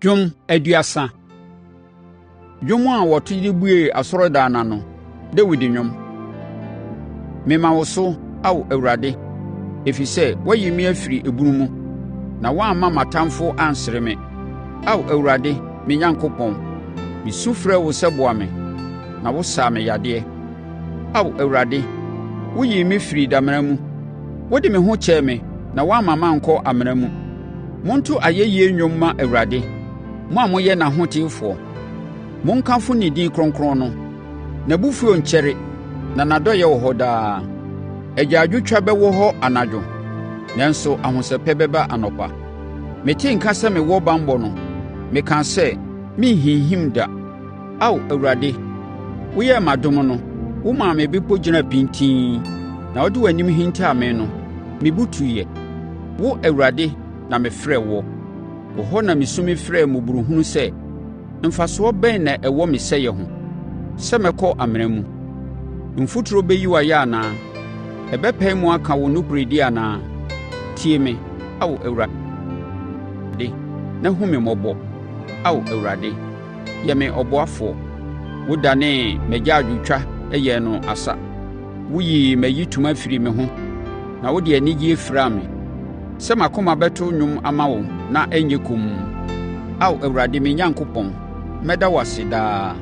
Dwom 30. Dwom a wɔto de buee asɔredan no ano. Dawid dwom. Mema wo so, Ao Awurade, ɛfiri sɛ woayi me afiri ebunu mu na woamma m'atamfoɔ ansere me. Ao Awurade me Onyankopɔn, mesu frɛɛ wo sɛ boa me, na wosaa me yadeɛ. Ao Awurade, woyii me firii damena mu; wode me ho kyɛɛ me na woamma mankɔ amena mu. Monto ayɛyie nnwom mma Awurade, mo a moyɛ n'ahotefoɔ; monkamfo ne din kronkron no. N'abofuo nkyɛre na n'adɔeɛ wɔ hɔ daa. Agyaadwotwa bɛwɔ hɔ anadwo, nanso ahosɛpɛ bɛba anɔpa. Metee nka sɛ mewɔ banbɔ no, mekaa sɛ, “Merenhinhim da.” Ao Awurade, woyɛɛ me adom no, womaa me bepɔ gyinaa pintinn. Na wode w'anim hintaa me no, me bo tuiɛ. Wo Awurade na mefrɛɛ woɔ; wo hɔ na mesu mefrɛɛ mmɔborɔhunu sɛ: “Mfasoɔ bɛn na ɛwɔ me sɛeɛ ho, sɛ mɛkɔ amena mu?” Mfuturo bɛyi wo ayɛ anaa? Ɛbɛpae mu aka wo nokorɛdie anaa? Tie me, Ao Awurade, na hunu me mmɔbɔ; Ao Awurade, yɛ me ɔboafoɔ. Wodanee m'agyaadwotwa yɛɛ no asa; woyii m'ayitoma firii me ho na wode anigyeɛ firaa me, sɛ m'akoma bɛto nnwom ama wo na ɛnyɛ komm. Ao Awurade me Onyankopɔn, mɛda wo ase daa.